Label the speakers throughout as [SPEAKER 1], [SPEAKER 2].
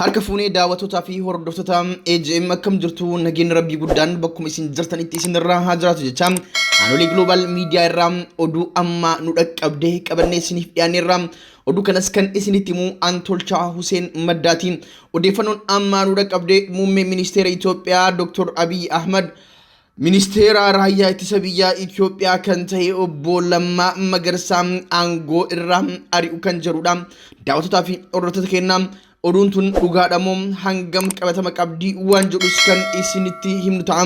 [SPEAKER 1] Harka fuunee daawwattootaa fi hordoftoota AJM, akkam jirtu? Nageenyi rabbii guddaan bakkuma isin jirtanitti isinirraa haa jiraatu jecha, Aanolee Global Media irraa oduu ammaa nu dhaqqabdee qabannee isiniif dhiyaanneerra. Oduu kanas kan isinitti himu an Tolchaa Huseen Maddaati. Odeeffannoon ammaa nu dhaqqabdee, muummee ministeera Itoophiyaa Dr. Abiy Ahmad Ministeera raayyaa ittisa biyyaa Itoophiyaa kan ta'e obbo Lammaa Magarsaa aangoo irraa ari'u kan jedhudha. Daawwattootaa fi hordoftoota keenyaa, oduun tun dhugaadha moo, hangam qabatama qabdi waan jedhus kan isinitti himnu ta'a.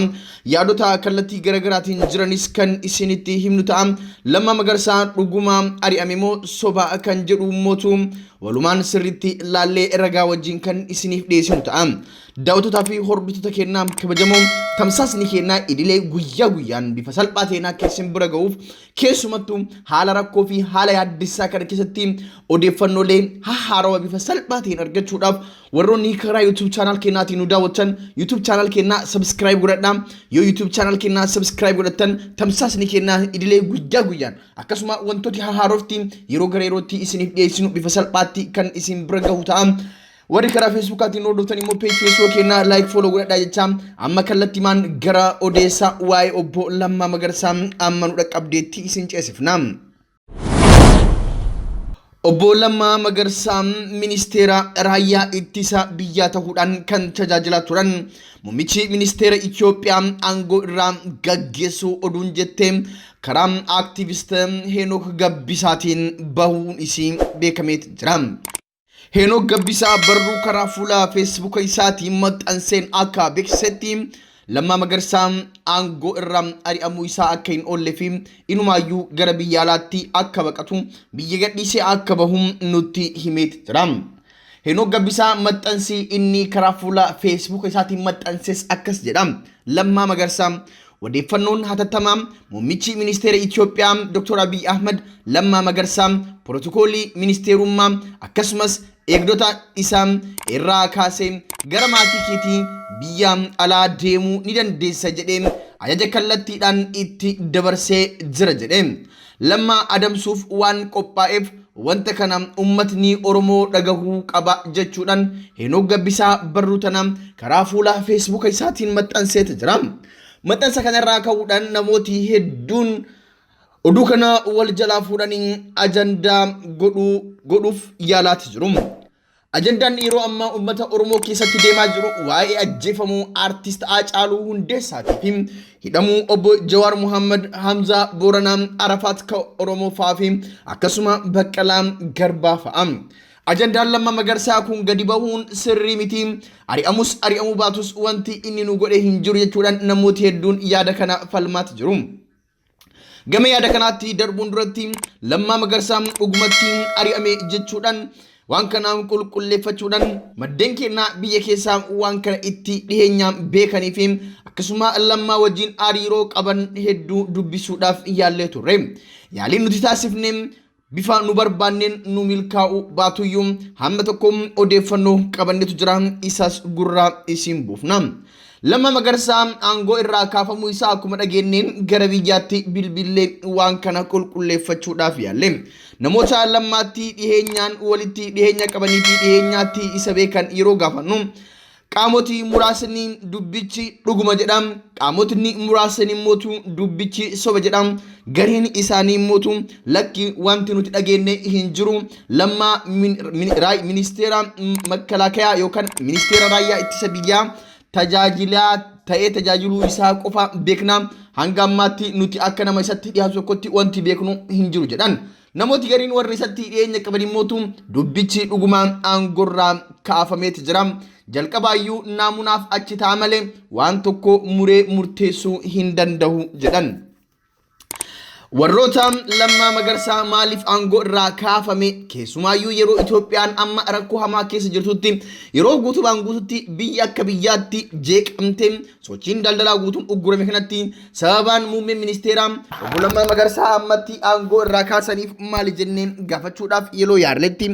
[SPEAKER 1] Yaadota kallattii garaagaraatiin jiranis kan isinitti himnu ta'a. Lammaa Magarsaa dhuguma ari'ame moo soba kan jedhu mootu walumaan sirriitti laallee ragaa wajjin kan isiniif dhiyeessinu ta'a. Daawwattootaa fi hordoftoota keenyaa kabajamoo, tamsaasni keenyaa idilee guyyaa guyyaan bifa salphaa ta'een akka isin bira ga'uuf, keessumattuu haala rakkoo fi haala yaaddessaa kana keessatti odeeffannoolee hahaarawaa bifa salphaa ta'een argachuudhaaf, warroonni karaa YouTube channel keenyaatiin nu daawwattan YouTube channel keenyaa subscribe godhadhaa. Yoo YouTube channel keenyaa subscribe godhattan, tamsaasni keenyaa idilee guyyaa guyyaan akkasuma wantooti hahaarofti yeroo gara yerootti isiniif dhiyeessinu bifa salphaatti kan isin bira gahu ta'a. Warri karaa Feesbuukaatiin hordoftan immoo page Facebook keenyaa like, follow godhadhaa jecha, amma kallattimaan gara odeessa waa'ee obbo Lammaa Magarsaa amma nu dhaqqabdeetti isin ceesifna. Obbo Lammaa Magarsaa ministeera raayyaa ittisa biyyaa ta'uudhaan kan tajaajilaa turan muummichi ministeera Itoophiyaa aangoo irraa gaggeessuu oduun jettee karaa aaktivist Heenok Gabbisaatiin bahuun isii beekameet jira. Heenok Gabbisaa barruu karaa fuula Feesbuuka isaatiin maxxanseen akka beeksisetti, Lammaa Magarsaa aangoo irraa ari'amuu isaa akka hin oolle fi inumaayyuu gara biyya alaatti akka baqatu, biyya gadhiisee akka bahu nutti himeet jira. Heenok Gabbisaa maxxansi inni karaa fuula Feesbuuka isaatiin maxxanses akkas jedha. Lammaa Magarsaa: Odeeffannoon hatattamaa muummichi ministeera Itoophiyaa Dr. Abiy Ahmad Lammaa Magarsaa pirootokoolii ministeerummaa akkasumas eegdota isaa irraa kaasee gara maatii keetii biyya alaa deemuu ni dandeessa jedhee ajaja kallattiidhaan itti dabarsee jira jedhe. Lammaa adamsuuf waan qophaa'eef wanta kana ummatni Oromoo dhagahuu qaba jechuudhaan Heenok Gabbisaa barruu tana karaa fuula Feesbuuka isaatiin maxxanseeta jira. Maxxansa kanarraa ka'uudhaan namooti hedduun oduu kana wal jalaa fuudhanii ajandaa godhuuf yaalaati jiru. Ajandaan yeroo ammaa uummata Oromoo keessatti deemaa jiru waa'ee ajjeefamuu aartist Haacaaluu Hundeessaatii fi hidhamuu obbo Jawaar Muhammad, Hamzaa Booranaa, Arafaat ka Oromoo fa'aa fi akkasuma Baqqalaa Garbaa fa'a. Ajandaan Lammaa Magarsaa kun gadi bahuun sirrii miti. Ari'amus ari'amuu baatus wanti inni nu godhe hin jiru jechuudhaan namooti hedduun yaada kana falmaati jiru. Gama yaada kanaatti darbuun duratti, Lammaa Magarsaa dhugumatti ari'ame jechuudhaan waan kana qulqulleeffachuudhaan maddeen keenyaa biyya keessaa waan kana itti dhiheenyaan beekanii fi akkasuma Lammaa wajjin hariiroo qaban hedduu dubbisuudhaaf yaallee turre. Yaaliin nuti taasifne bifa nu barbaanneen nu milkaa'uu baatuyyuu, hamma tokko odeeffannoo qabannetu jira, isas gurraa isin buufna. Lammaa Magarsaa aangoo irraa kaafamuu isaa akkuma dhageenyeen gara biyyaatti bilbillee waan kana qulqulleeffachuudhaaf yaalle. Namoota Lammaatti dhiheenyaan walitti dhiheenya qabanii fi dhiheenyaatti isa beekan yeroo gaafannu, qaamoti muraasni dubbichi dhuguma jedha, qaamotni muraasni immootu dubbichi soba jedha, gareen isaanii immootu lakki, wanti nuti dhageenye hin jiru, Lammaa ministeera makkalaakayaa yookaan ministeera raayyaa ittisa biyyaa tajaajilaa ta'ee tajaajiluu isaa qofa beekna, hanga ammaatti nuti akka nama isatti dhiyaatu tokkotti wanti beeknu hin jiru jedhan. Namooti gariin warri isatti dhiyeenya qaban immootu dubbichi dhugumaan aangorraa kaafameeti jira. Jalqabaayyuu naamunaaf achi ta'a malee waan tokko muree murteessuu hin danda'u jedhan. Warroota Lammaa Magarsaa maaliif aangoo irraa kaafame, keessumaayyuu yeroo Itoophiyaan amma rakkoo hamaa keessa jirtutti, yeroo guutumaan guututti biyya akka biyyaatti jeeqamte, sochiin daldalaa guutuun uggurame kanatti, sababaan muummeen ministeeraa obbo Lammaa Magarsaa ammatti aangoo irraa kaasaniif maali jennee gaafachuudhaaf yeroo yaalletti,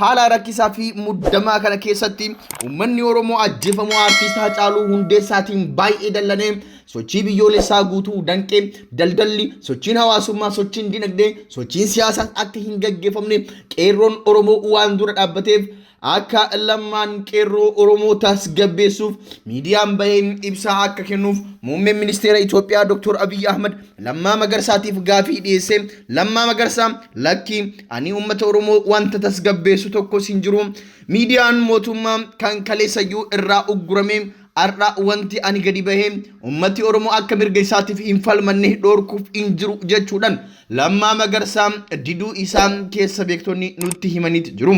[SPEAKER 1] haala rakkisaa fi muddamaa kana keessatti uummanni Oromoo ajjeefamuu aartist Hacaaluu Hundeessaatiin baay'ee dallanee sochii biyyoolessaa guutuu danqee, daldalli, sochiin hawaasummaa, sochiin dinagdee, sochiin siyaasaas akka hin gaggeeffamne qeerroon Oromoo waan dura dhaabbateef Akka Lammaan qeerroo Oromoo tasgabbeessuuf miidiyaan bahee ibsaa akka kennuuf muummeen ministeera Itoophiyaa Dr. Abiy Ahmad Lammaa Magarsaatiif gaafii dhiyeesse. Lammaa Magarsaa lakki, ani uummata Oromoo wanta tasgabbeessu tokkos hin jiru. Miidiyaan mootummaa kan kaleessayyuu irraa uggurame har'a wanti ani gadi bahee uummati Oromoo akka mirga isaatiif hin falmanne dhorkuuf hin jiru jechuudhaan Lammaa Magarsaa diduu isaa keessa beektonni nutti himaniit jiru.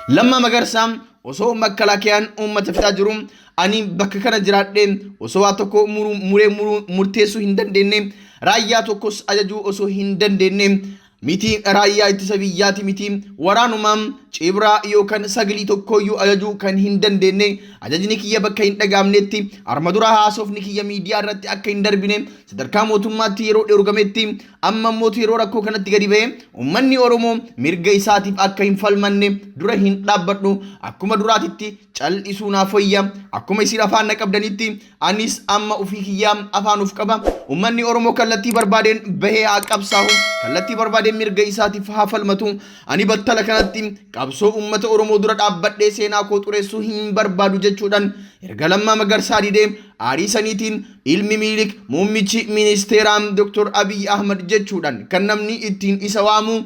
[SPEAKER 1] Lammaa Magarsaa osoo makkalaakiyaan uummata fixaa jiru, ani bakka kana jiraadhee osoo waa tokko muree murteessuu hin dandeenye, raayyaa tokkos ajajuu osoo hin dandeenye miti, raayyaa ittisa biyyaati miti, waraanuma cibraa yookaan sagalii tokkoyyuu ajajuu kan hin dandeenye, ajajni kiyya bakka hin dhagaamnetti, arma dura haasofni kiyya miidiyaa irratti akka hin darbine sadarkaa mootummaatti yeroo dhorgametti, amma immoo yeroo rakkoo kanatti gadi ba'e uummanni Oromoo mirga isaatiif akka hin falmanne dura hin dhaabbadhu, akkuma duraatitti cal'isuu naaf wayya, akkuma isin afaan na qabdanitti anis amma ofii kiyyaa afaan of qaba, uummanni Oromoo kallattii barbaadeen bahee haa qabsaa'u, kallattii barbaadeen mirga isaatiif haa falmatu, ani battala kanatti qabsoo uummata Oromoo dura dhaabbadhee seenaa koo xureessuu hin barbaadu jechuudhaan erga Lammaa Magarsaa didee, aarii saniitiin ilmi Minilik muummichi ministeeraa Dr. Abiy Ahmad jechuudhaan kan namni ittiin isa waamu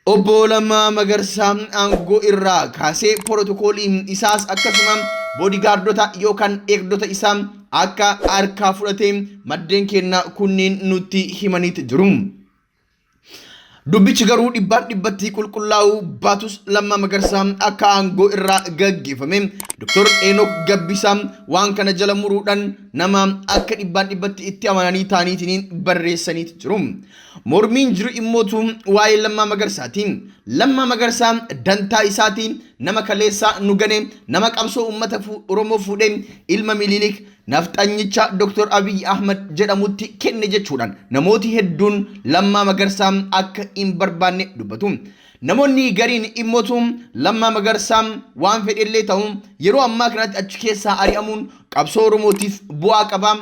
[SPEAKER 1] Obbo Lammaa Magarsaa aangoo irraa kaasee porotokoolii isaas akkasuma boodigaardota yookaan eegdota isaa akka harkaa fudhatee maddeen keenya kunniin nutti himaniit jiru. Dubbichi garuu dhibbaan dhibbatti qulqullaa'uu baatus Lammaa Magarsaa akka aangoo irraa gaggeeffame Dr. Enook Gabbisaa waan kana jala muruudhaan nama akka dhibbaan dhibbatti itti amananii ta'aniitiin barreessaniit jiru. Mormiin jiru immootu waa'ee Lammaa Magarsaati. Lammaa Magarsaa dantaa isaatiin nama kaleessaa nu gane, nama qabsoo uummata Oromoo fuudhee ilma Minilik nafxanyicha Dr. Abiy Ahmad jedhamutti kenne jechuudhaan namooti hedduun Lammaa Magarsaa akka hin barbaanne dubbatu. Namoonni gariin immootu Lammaa Magarsaa waan fedhellee ta'u yeroo ammaa kanatti achi keessaa ari'amuun qabsoo Oromootiif bu'aa qaba.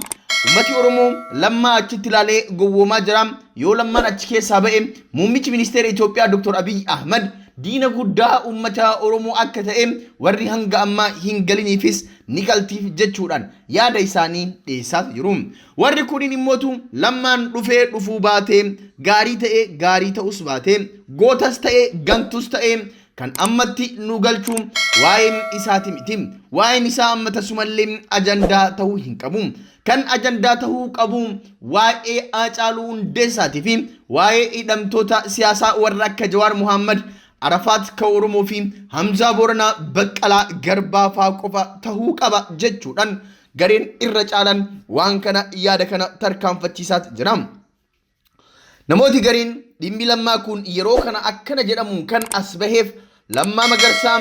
[SPEAKER 1] Uummati Oromoo Lammaa achitti ilaalee gowwoomaa jira. Yoo Lammaan achi keessaa ba'e muummichi ministeera Itoophiyaa Dr. Abiy Ahmad diina guddaa uummata Oromoo akka ta'e warri hanga ammaa hin galiniifis ni galtiif jechuudhaan yaada isaanii dhiyeessaa jiru. Warri kuniin immootu Lammaan dhufee dhufuu baatee, gaarii ta'e gaarii ta'us baatee, gootas ta'e gantus ta'e, kan ammatti nu galchu waa'een isaati miti. Waa'een isaa amma tasumallee ajandaa ta'uu hin qabu. Kan ajandaa ta'uu qabu waa'ee Haacaaluu Hundeessaatii fi waa'ee hidhamtoota siyaasaa warra akka Jawaar Muhammad, Arafaat ka Oromoo fi Hamzaa Booranaa, Baqqalaa Garbaa faa qofa ta'uu qaba jechuudhaan gareen irra caalan waan kana yaada kana tarkaanfachiisaat jira. Namooti gariin dhimmi Lammaa kun yeroo kana akkana jedhamu kan as baheef Lammaa Magarsaa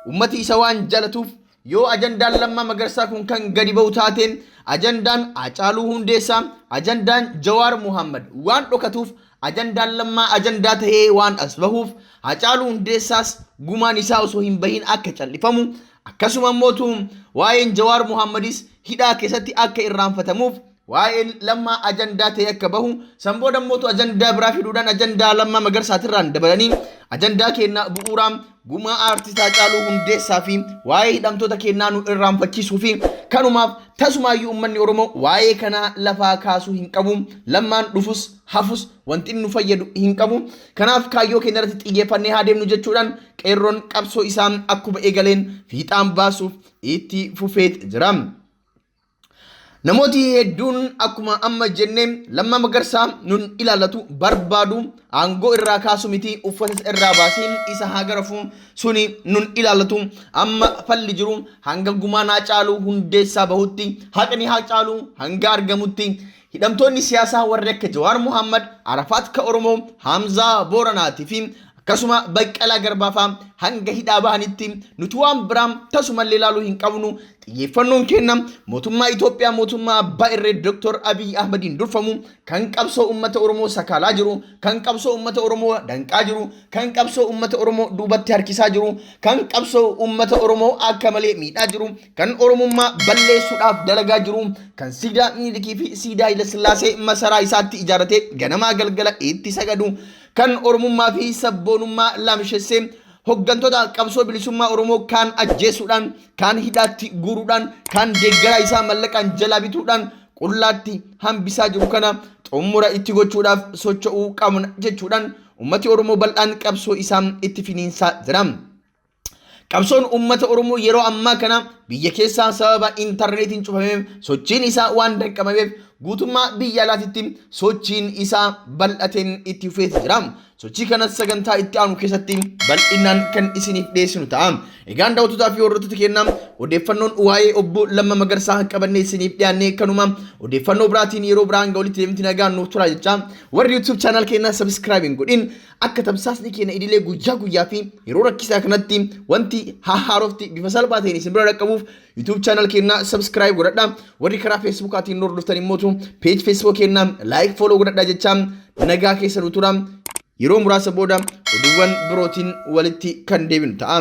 [SPEAKER 1] ummati isa waan jaalatuuf, yoo ajandaan Lammaa Magarsaa kun kan gadi ba'u taate ajandaan Haacaaluu Hundeessaa, ajandaan Jawaar Muhammad waan dhokatuuf, ajandaan Lammaa ajandaa ta'ee waan as bahuuf, Haacaaluu Hundeessaas gumaan isaa osoo hin bahin akka callifamu, akkasuma immootu waa'een Jawaar Muhammadis hidhaa keessatti akka irraanfatamuuf waa'een Lammaa ajandaa ta'e akka bahu, san booda immootu ajandaa biraa fiduudhaan ajandaa Lammaa Magarsaatirraan dabalanii ajandaa keenya bu'uuraa gumaa aartist Haacaaluu Hundeessaa fi waa'ee hidhamtoota keenyaa nu irraanfachiisuu fi kanumaaf tasumaayyuu uummanni Oromoo waa'ee kanaa lafaa kaasuu hin qabu. Lammaan dhufus hafus wanti inni nu fayyadu hin qabu. Kanaaf kaayyoo keenya irratti xiyyeeffannee haa deemnu jechuudhaan qeerroon qabsoo isaa akkuma eegaleen fiixaan baasuuf itti fufeet jira. Namooti hedduun akkuma amma jenne Lammaa Magarsaa nun ilaallatu, barbaadu aangoo irraa kaasu miti uffatas irraa baasiin isa haa garafu suni nun ilaallatu, amma falli jiru hanga gumaan Haacaaluu Hundeessaa bahutti, haqni Haacaaluu hanga argamutti, hidhamtoonni siyaasaa warri akka Jawaar Muhammad, Arafaat ka Oromoo, Hamzaa Booranaatii fi akkasuma Baqqalaa Garbaa fa'aa hanga hidhaa bahanitti nuti waan biraa tasumallee ilaaluu hin qabnu. Xiyyeeffannoon keenya mootummaa Itoophiyaa, mootummaa abbaa irree Dr. Abiy Ahmadiin durfamu, kan qabsoo uummata Oromoo sakaalaa jiru, kan qabsoo uummata Oromoo danqaa jiru, kan qabsoo uummata Oromoo duubatti harkisaa jiru, kan qabsoo uummata Oromoo akka malee miidhaa jiru, kan Oromummaa balleessuudhaaf dalagaa jiru, kan siidaa Minilikii fi siidaa Hayilasillaasee masaraa isaatti ijaarratee ganamaa galgala itti sagadu, kan Oromummaa fi sabboonummaa laamshessee Hoggantoota qabsoo bilisummaa Oromoo kaan ajjeesuudhaan, kaan hidhaatti guuruudhaan, kaan deeggaraa isaa mallaqaan jalaa bituudhaan qullaatti hambisaa jiru kana xumura itti gochuudhaaf socho'uu qabna jechuudhaan ummati Oromoo bal'aan qabsoo isaa itti finiinsaa jira. Qabsoon uummata Oromoo yeroo ammaa kana biyya keessaa sababa intarneetiin cufameef sochiin isaa waan danqamameef, guutummaa biyya alaatitti sochiin isaa bal'ateen itti fufeeti jira. Sochii kanas sagantaa itti aanu keessatti bal'inaan kan isiniif dhiyeessinu ta'a. Egaan daawwattootaa fi hordoftoota keenyaa, odeeffannoon waa'ee obbo Lamma Magarsaa qabannee isiniif dhiyaannee kanuma. Odeeffannoo biraatiin yeroo biraan hanga walitti deemti nagaan nuuf tura jecha, warri YouTube channel keenyaa subscribe hin godhin akka tamsaasni keenya idilee guyyaa guyyaa fi yeroo rakkisaa kanatti wanti haahaarofti bifa salphaa ta'een isin bira dhaqqabuuf YouTube channel keenyaa subscribe godhadha. Warri karaa Facebookaatiin nu hordoftan immootu page Facebook keenyaa like, follow godhadha jecha, nagaa keessa nu tura. Yeroo muraasa booda oduuwwan birootiin walitti kan deebinu ta'a.